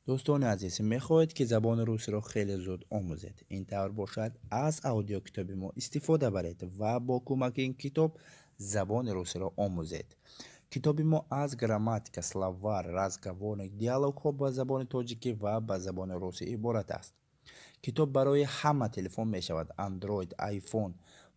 Дӯстони азиз, мехоҳед, ки забони русиро хеле зуд омӯзед? Ин тавр бошад, аз аудиокитоби мо истифода баред ва бо кӯмаки ин китоб забони русиро омӯзед. Китоби мо аз грамматика, словарь, разговорник, диалогҳо ба забони тоҷикӣ ва ба забони русӣ иборат аст. Китоб барои ҳама телефон мешавад: Android, iPhone,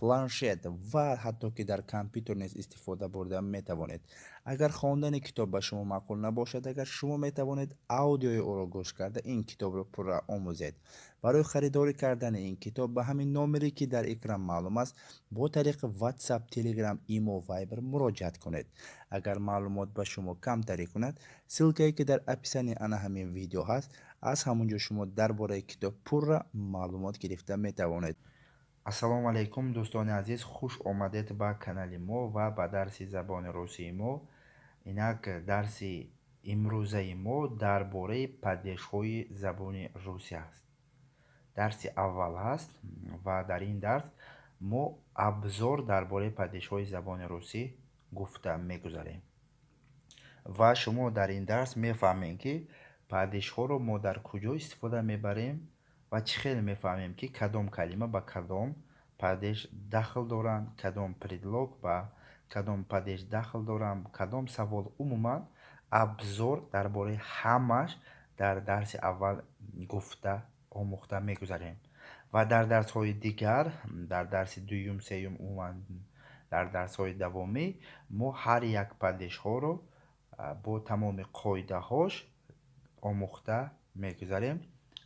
планшет ва ҳатто ки дар компютер низ истифода бурда метавонед. Агар хондани китоб ба шумо маъқул набошад, агар шумо метавонед аудиои ӯро гӯш карда, ин китобро пурра омӯзед. Барои харидорӣ кардани ин китоб ба ҳамин номере, ки дар экран маълум аст, бо тариқи WhatsApp, Telegram, Imo, Viber муроҷиат кунед. Агар маълумот ба шумо камтарӣ кунад, ссылкае, ки дар описании ана ҳамин видео ҳаст, аз ҳамон ҷо шумо дар бораи китоб пурра маълумот гирифта метавонед. Ассалому алайкум, дӯстони азиз, хуш омадед ба канали мо ва ба дарси забони русии мо. Инак, дарси имрӯзаи мо дар бораи падежҳои забони русӣ аст. Дарси аввал ҳаст ва дар ин дарс мо обзор дар бораи падежҳои забони русӣ гуфта мегузарем ва шумо дар ин дарс мефаҳмем, ки падежҳоро мо дар куҷо истифода мебарем ва чӣ хел мефаҳмем, ки кадом калима ба кадом падеж дахл доранд, кадом предлог ба кадом падеж дахл доранд, кадом савол. Умуман, обзор дар бораи ҳамаш дар дарси аввал гуфта, омӯхта мегузарем ва дар дарсҳои дигар, дар дарси дуюм, сеюм, умуман дар дарсҳои давомӣ мо ҳар як падежҳоро бо тамоми қоидаҳош омӯхта мегузарем.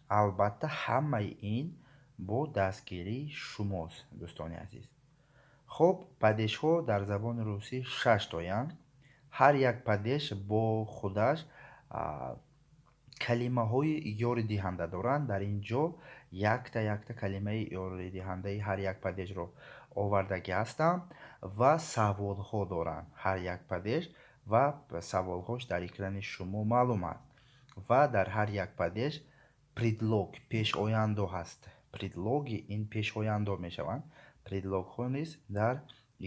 Албатта, ҳамаи ин бо дастгирии шумост, дӯстони азиз. Хуб, падежҳо дар забони русӣ шаш тоянд. Ҳар як падеж бо худаш калимаҳои ёридиҳанда доранд. Дар ин ҷо якта якта калимаи ёридиҳандаи ҳар як падежро овардагӣ ҳастам ва саволҳо доранд ҳар як падеж ва саволҳош дар экрани шумо маълум аст. Ва дар ҳар як падеж предлог, пешояндо ҳаст. Предлоги ин пешояндо мешаванд. Предлогҳо низ дар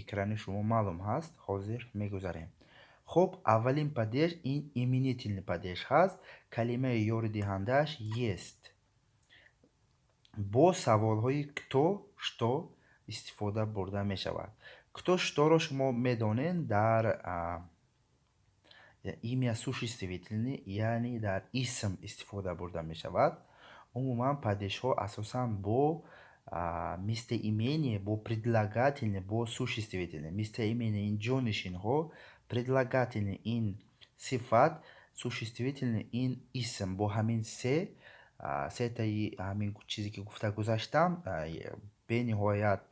экрани шумо маълум ҳаст. Ҳозир мегузарем. Хуб, аввалин падеж ин именительный падеж ҳаст. Калимаи ёридиҳандааш «есть». Бо саволҳои «кто», «что» истифода бурда мешавад. «Кто», «что»-ро шумо медонед, дар имя существительный, яъне дар исм истифода бурда мешавад. Умуман, падежҳо асосан бо местоимение, бо прилагательное, бо существительное. Местоимение ин ҷонишинҳо, прилагательное ин сифат, существительное ин исм. Бо ҳамин сетаи ҳамин чизе, ки гуфта гузаштам, бениҳоят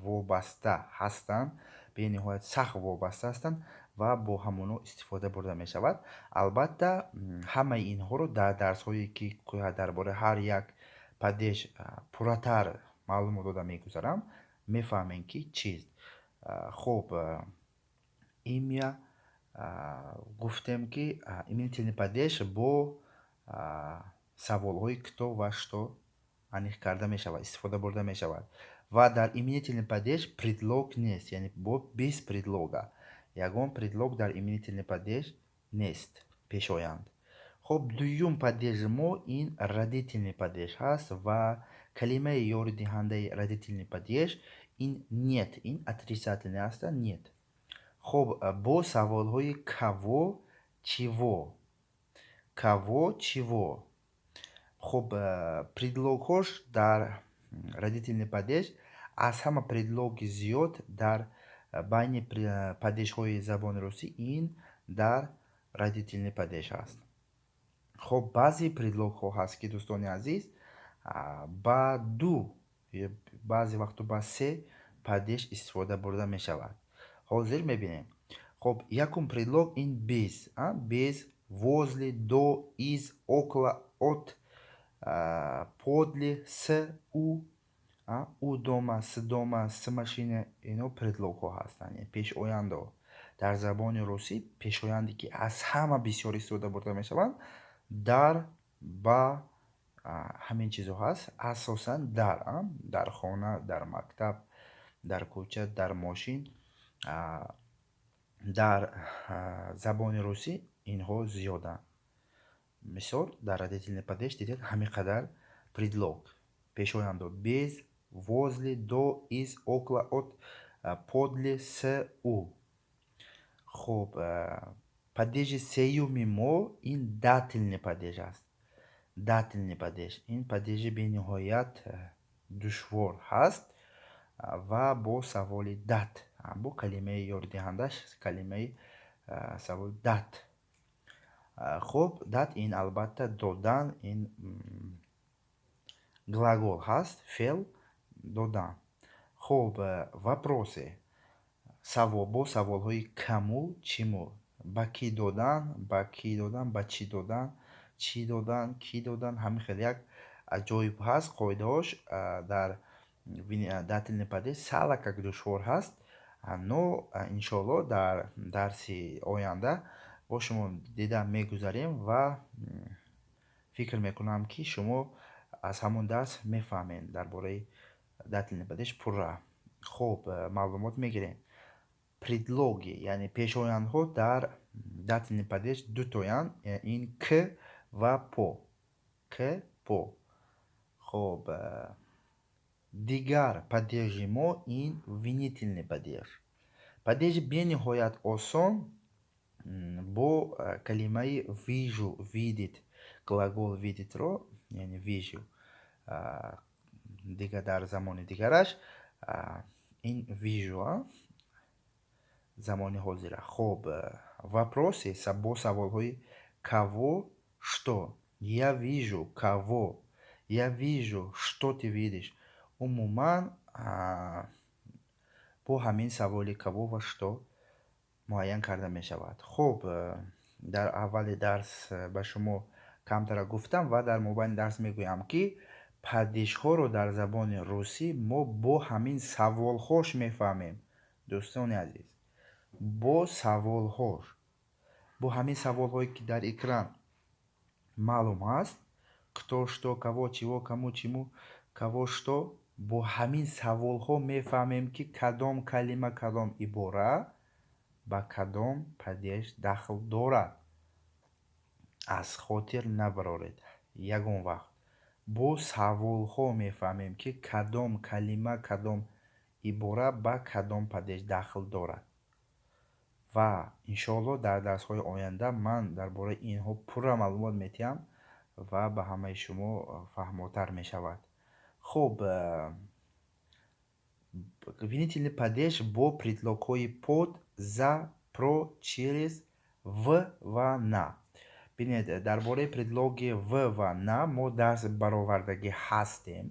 вобаста ҳастанд, бениҳоят сахт вобаста ҳастанд ва бо ҳамоно истифода бурда мешавад. Албатта, ҳамаи инҳоро дар дарсҳое, ки дар бораи ҳар як падеж пурратар маълумот дода мегузарам, мефаҳмем, ки чист. Хуб, имя гуфтем, ки именительный падеж бо саволҳои «кто» ва «что» аниқ карда мешавад, истифода бурда мешавад. Ва дар именительный падеж предлог нест, яъне бо без предлога, ягон предлог дар именительный падеж нест, пешоянд. Хуб, дуюм падежи мо ин родительный падеж ҳаст ва калимаи ёридиҳандаи родительный падеж ин «нет», ин отрицательный ҳаста, «нет». Хуб, бо саволҳои «кого», «чего», «кого», «чего». Хуб, предлогҳош дар родительный падеж, аз ҳама предлоги зиёд дар байни падежҳои забони русӣ ин дар родительный падеж ҳаст. Хуб, баъзе предлогҳо ҳаст, ки, дӯстони азиз, ба ду, баъзе вақтҳо ба се падеж истифода бурда мешавад. Ҳозир мебинем. Хуб, якум предлог ин «без», без, «возле», «до», «из», «около», «от», «подле», «с», у дома, «с дома», «с машина». Ино предлогҳо ҳастанд, пешояндо. Дар забони русӣ пешоянде, ки аз ҳама бисёр истифода бурда мешаванд, «дар», «ба», ҳамин чизҳо ҳаст. Асосан «дар»: дар хона, дар мактаб, дар кӯча, дар мошин. Дар забони русӣ инҳо зиёданд. Мисол, дар родительный падеж дидед, ҳамин қадар предлог пешояндо: без, возле, до, из, около, от, подле, с, у. Хуб, падежи сеюми мо ин дательный падеж аст. Дательный падеж, ин падежи бениҳоят душвор ҳаст ва бо саволи «дать», бо калимаи ёридиҳандаш, калимаи саволи «дать». Хуб, «дать» ин албатта додан, ин глагол ҳаст, феъл додан. Хуб, вопросы, савол, бо саволҳои кому, чему, ба кӣ додан, ба кӣ додан, ба чӣ додан, чӣ додан, кӣ додан. Ҳамин хел як аҷоиб ҳаст қоидаҳош. Дар дательный падеж салакак душвор ҳаст, но иншоалло дар дарси оянда бо шумо дида мегузарем ва фикр мекунам, ки шумо аз ҳамон дарс мефаҳмед, дар бораи дательный падеж пурра хуб маълумот мегирем. Предлоги, яъне пешояндҳо, дар дательный падеж дутоянд: ин к ва по, к, по. Хуб, дигар падежи мо ин винительный падеж, падежи бениҳоят осон, бо калимаи вижу, видеть, глагол видеть ро, яъне вижу, дигар дар замони дигараш ин вижу, замони ҳозира. Хуб, вопросы бо саволҳои кого, что. Я вижу кого? Я вижу что? Ты видишь? Умуман, бо ҳамин саволи кого ва что муайян карда мешавад. Хуб, дар аввали дарс ба шумо камтара гуфтам ва дар мобайни дарс мегӯям, ки падежҳоро дар забони русӣ мо бо ҳамин саволҳош мефаҳмем, дӯстони азиз, бо саволҳош, бо ҳамин саволҳое, ки дар экран маълум аст: кто, что, кого, чего, кому, чему, кого, что. Бо ҳамин саволҳо мефаҳмем, ки кадом калима, кадом ибора ба кадом падеж дахл дорад. Аз хотир набароред ягон вақт: бо саволҳо мефаҳмем, ки кадом калима, кадом ибора ба кадом падеж дахл дорад. Ва иншоалло дар дарсҳои оянда ман дар бораи инҳо пурра маълумот медиҳам ва ба ҳамаи шумо фаҳмотар мешавад. Хуб, винительный падеж бо предлогҳои под, за, про, через, в ва на. Бинед, дар бораи предлоги в ва на мо дарс баровардагӣ ҳастем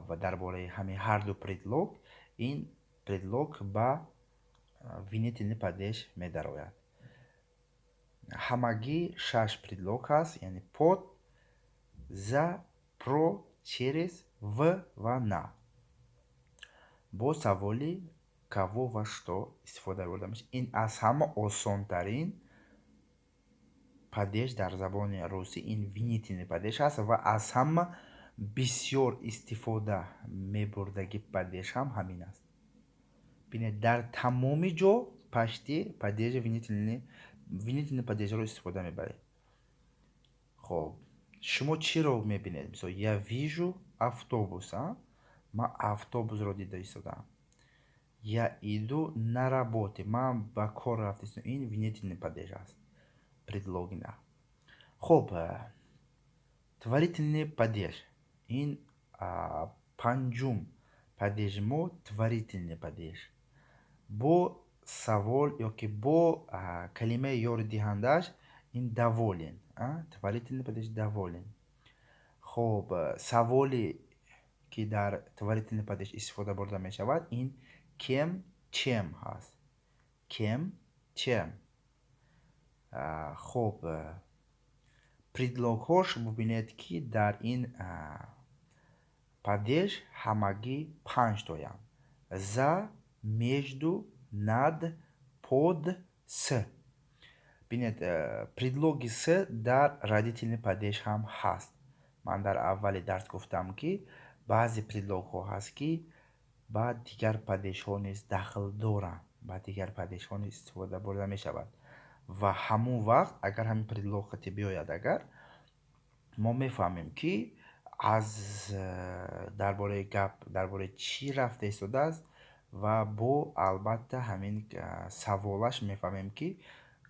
ва дар бораи ҳамин ҳарду предлог. Ин предлог ба винительный падеж медарояд. Ҳамагӣ шаш предлог ҳаст, яъне под, за, про, через, в ва на. Бо саволи кого ва что истифода бурда мешавад. Ин аз ҳама осонтарин падеж дар забони русӣ ин винительный падеж аст ва аз ҳама бисёр истифода мебурдагӣ падеж ҳам ҳамин аст. Бинед, дар тамоми ҷо почти падежи винительный падежро истифода мебаред. Хоб, шумо чиро мебинед? Мисол, я вижу автобус, ман автобусро дида истодам. Я иду на работе, ман ба кор рафта истодам. Ин винительный падеж аст, предлоги на. Хуб, творительный падеж, ин панҷум падежи мо, творительный падеж бо савол ёки бо калимаи ёридиҳандааш ин доволен, творительный падеж доволен. Хуб, саволе, ки дар творительный падеж истифода бурда мешавад, ин кем, чем ҳаст, кем, чем. Хуб, предлогҳош бубинед, ки дар ин падеж ҳамагӣ панҷ тоянд: за, между, над, под, с. Бинед, предлоги с дар родительный падеж ҳам ҳаст. Ман дар аввали дарс гуфтам, ки баъзе предлогҳо ҳаст, ки ба дигар падежҳо низ дахл доранд, ба дигар падежҳо низ истифода бурда мешавад. Ва ҳамун вақт агар ҳамин предлог қати биёяд, агар мо мефаҳмем, ки аз дар бораи гап, дар бораи чӣ рафта истодааст, ва бо албатта ҳамин саволаш мефаҳмем, ки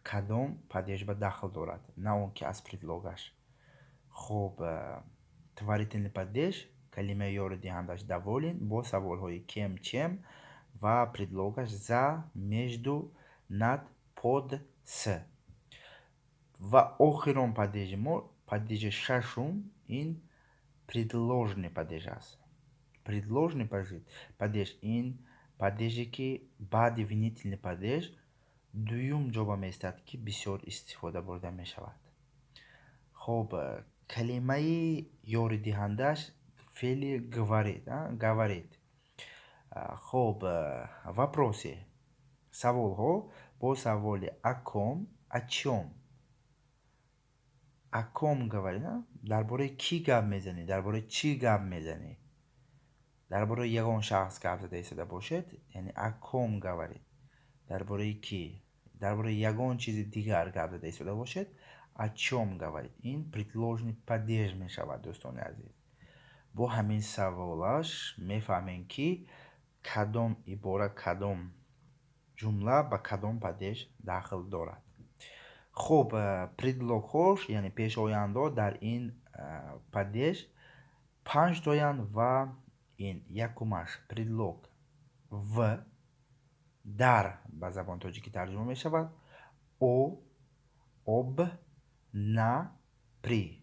кадом падеж ба дахл дорад, на он ки аз предлогаш. Хуб, творительный падеж, калимаи ёридиҳандаш доволен, бо саволҳои кем, чем ва предлогаш за, между, над, под, с. Ва охирон падежи мо, падежи шашум, ин предложный падеж аст. Предложный падеж ин падеже, ки баъди винительный падеж дуюм ҷоба меистад, ки бисёр истифода бурда мешавад. Хуб, калимаи ёридиҳандааш феъли говорит, говорит. Хуб, вопросы, саволҳо бо саволи о ком, о чём. О ком говорит? Дар бораи кӣ гап мезанӣ, дар бораи чӣ гап мезанӣ? Дар бораи ягон шахс гап зада истода бошед, яъне о ком говорит, дар бораи кӣ. Дар бораи ягон чизи дигар гап зада истода бошед, о чём говорит. Ин предложный падеж мешавад, дӯстони азиз. Бо ҳамин саволаш мефаҳмем, ки кадом ибора, кадом ҷумла ба кадом падеж дахл дорад. Хуб, предлогҳош, яъне пешояндҳо, дар ин падеж панҷ тоянд ва ин якумаш предлог в, дар, ба забони тоҷикӣ тарҷума мешавад, о, об, на, при.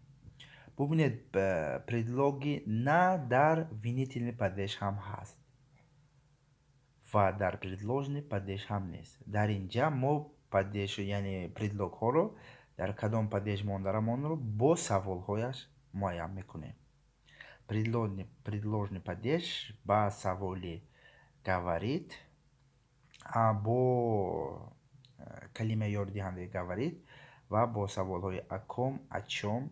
Бубинед, предлоги на дар винительный падеж ҳам ҳаст ва дар предложный падеж ҳам нест. Дар ин ҷа мо падеж, яъне предлогҳоро дар кадом падеж мондарамонро бо саволҳояш муайян мекунем. Предложный падеж ба саволи говорит, бо калимаи ёридиҳандаи говорит ва бо саволҳои о ком, о чём,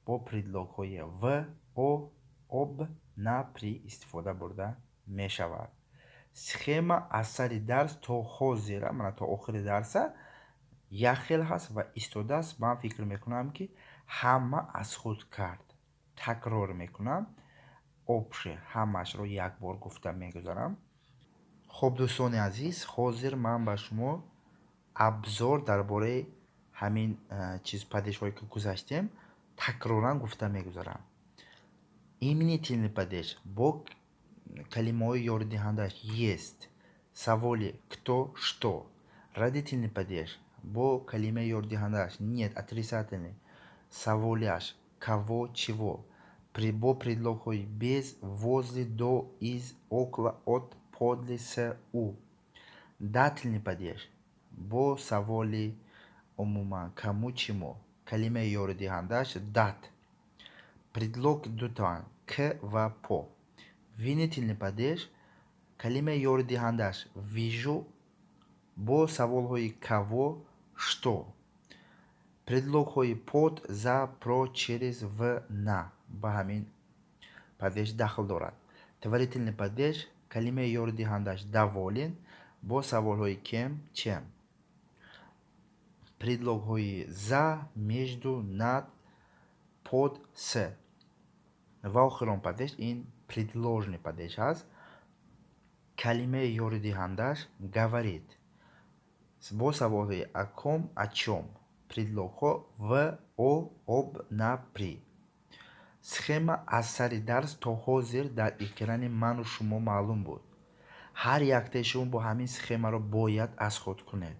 бо предлогҳои в, о, об, на, при истифода бурда мешавад. Схема аз сари дарс то ҳозира, мана то охири дарса, як хел ҳаст ва истодааст. Ман фикр мекунам, ки ҳама аз худ кард. Такрор мекунам, общий ҳамаашро як бор гуфта мегузарам. Хуб, дӯстони азиз, ҳозир ман ба шумо обзор дар бораи ҳамин чиз, падежҳое ки гузаштем, такроран гуфта мегузарам. Именительный падеж бо калимаҳои ёридиҳандааш есть, саволи кто, что. Родительный падеж бо калимаи ёридиҳандааш нет, отрицательный, саволиаш кого, чего, бо предлогҳои без, возле, до, из, около, от, подле, с, у. Дательный падеж бо саволи умуман кому, чему, калимаи ёридиҳандааш дать, предлог дутоанд: к ва по. Винительный падеж, калимаи ёридиҳандааш вижу, бо саволҳои кого, что, предлогҳои под, за, про, через, в, на ба ҳамин падеж дахл дорад. Творительный падеж, калимаи ёридиҳандааш доволен, бо саволҳои кем, чем, предлогҳои за, между, над, под, с. Ва охирон падеж ин предложный падеж ҳаст. Калимаи ёридиҳандааш говорит, бо саволҳои о ком, о чём, предлогҳо в, о, об, на, при. Схема аз сари дарс то ҳозир дар экрани ману шумо маълум буд. Ҳар яктаи шумо бо ҳамин схемаро бояд аз худ кунед.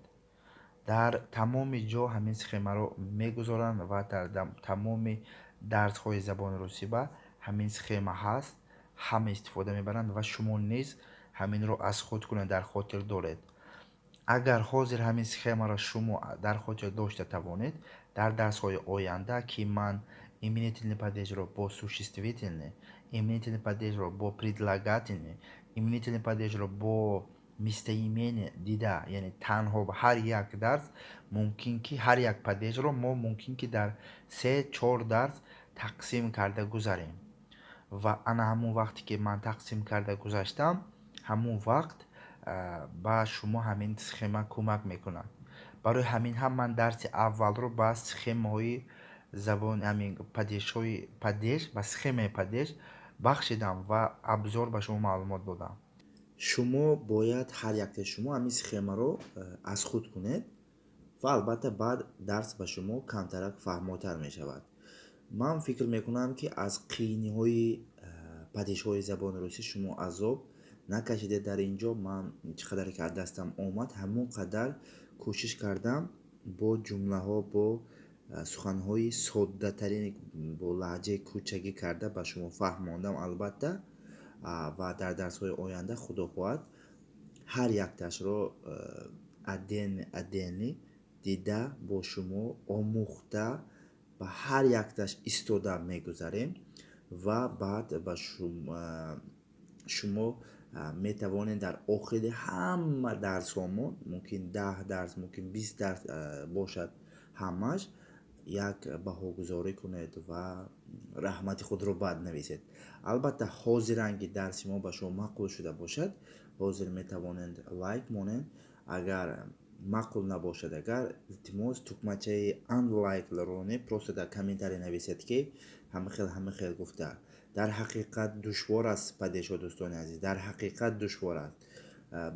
Дар тамоми ҷо ҳамин схемаро мегузоранд ва дар тамоми дарсҳои забони русиба ҳамин схема ҳаст, ҳама истифода мебаранд ва шумо низ ҳаминро аз худ кунед, дар хотир доред. Агар ҳозир ҳамин схемаро шумо дар хотир дошта тавонед, дар дарсҳои оянда, ки ман именительный падежро бо существительный, именительный падежро бо прилагательный, именительный падежро бо местоимение дида, яъне танҳо ҳар як дарс мумкин ки ҳар як падежро мо мумкин ки дар се, чор дарс тақсим карда гузарем. Ва ана ҳамон вақте ки ман тақсим карда гузаштам, ҳамон вақт ба шумо ҳамин схема кӯмак мекунад. Барои ҳамин ҳозир ҳамин схемаро аз худ кунед. Барои ҳамин ҳам ман дарси аввалро ба схемаҳои забон, ҳамин падежҳои, падеж ба схемаи падеж бахшидам ва обзор ба шумо маълумот додам. Шумо бояд ҳар яктаи шумо ҳамин схемаро аз худ кунед ва албатта баъд дарс ба шумо камтарак фаҳмотар мешавад. Ман фикр мекунам, ки аз қийиниҳои падежҳои забони русӣ шумо азоб накашидед. Дар ин ҷо ман чӣ қадаре ки аз дастам омад, ҳамон қадар кӯшиш кардам, бо ҷумлаҳо, бо суханҳои соддатарин, бо лаҳҷаи кӯчагӣ карда ба шумо фаҳмондам, албатта. Ва дар дарсҳои оянда, худо хоҳад, ҳар якташро отдельно отдельно дида, бо шумо омӯхта, ба ҳар якташ истода мегузарем ва баъд ба шумо метавонед дар охири ҳама дарсҳомон, мумкин 10 дарс, мумкин 20 дарс бошад ҳамаш, як баҳогузорӣ кунед ва раҳмати худро баъд нависед. Албатта, ҳозиранги дарси мо ба шумо маъқул шуда бошад, ҳозир метавонед лайк монед. Агар маъқул набошад, агар, илтимос, тукмачаи unlike-ро не, просто дар комментарий нависед, ки ҳама хел, ҳама хел гуфта. Дар ҳақиқат душвор аст падежҳо, дӯстони азиз, дар ҳақиқат душвор аст.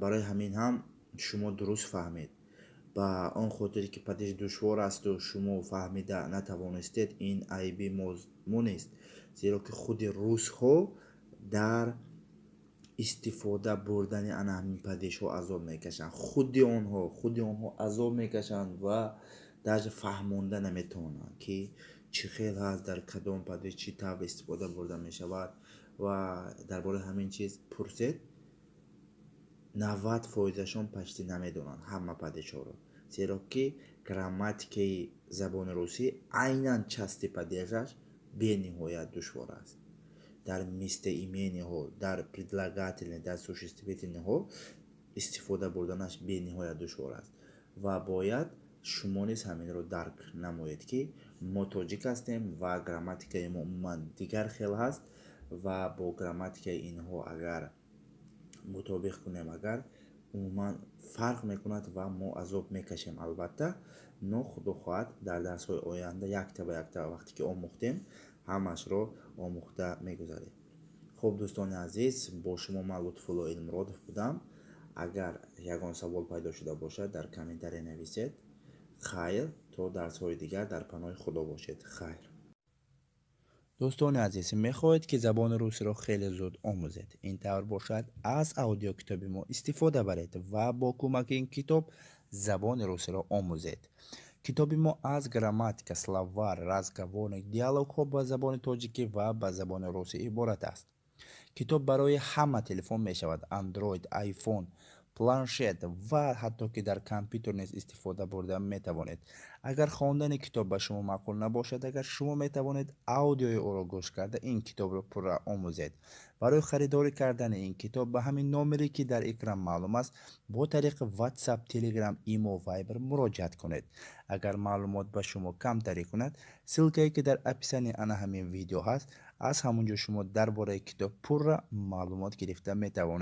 Барои ҳамин ҳам шумо дуруст фаҳмед. Ба он хотире ки падеж душвор асту шумо фаҳмида натавонистед, ин айби мо нест, зеро ки худи русҳо дар истифода бурдани ана ҳамин падежҳо азоб мекашанд. Худи онҳо азоб мекашанд ва даже фаҳмонда наметавонанд, ки чӣ хел ҳаст, дар кадом падеж чӣ тавр истифода бурда мешавад. Ва дар бораи ҳамин чиз пурсед, 90 фоизашон почти намедонанд ҳама падежҳоро, зеро ки грамматикаи забони русӣ, айнан части падежаш бениҳоят душвор аст. Дар местоимениҳо, дар прилагательный, дар существительныйҳо истифода бурданаш бениҳоят душвор аст. Ва бояд шумо низ ҳаминро дарк намоед, ки мо тоҷик ҳастем ва грамматикаи мо умуман дигар хел ҳаст ва бо грамматикаи инҳо агар мутобиқ кунем, агар умуман фарқ мекунад ва мо азоб мекашем, албатта. Но худо хоҳад, дар дарсҳои оянда якта ба якта, вақте ки омӯхтем, ҳамашро омӯхта мегузарем. Хуб, дӯстони азиз, бо шумо ман Лутфулло Илмуродов будам. Агар ягон савол пайдо шуда бошад, дар комментария нависед. Хайр, то дарсҳои дигар дар паноҳи Худо бошед. Хайр. Дӯстони азиз, мехоҳед, ки забони русиро хеле зуд омӯзед? Ин тавр бошад, аз аудиокитоби мо истифода баред ва бо кӯмаки ин китоб забони русиро омӯзед. Китоби мо аз грамматика, словарь, разговорник, диалогҳо ба забони тоҷикӣ ва ба забони русӣ иборат аст. Китоб барои ҳама телефон мешавад: Android, iPhone, планшет ва ҳатто ки дар компютер низ истифода бурда метавонед. Агар хондани китоб ба шумо маъқул набошад, агар шумо метавонед аудиои ӯро гӯш карда, ин китобро пурра омӯзед. Барои харидорӣ кардани ин китоб ба ҳамин номере, ки дар экран маълум аст, бо тариқи WhatsApp, Telegram, Imo, Viber муроҷиат кунед. Агар маълумот ба шумо камтарӣ кунад, ссылкае, ки дар описании ана ҳамин видео ҳаст, аз ҳамон ҷо шумо дар бораи китоб пурра маълумот гирифта метавонед.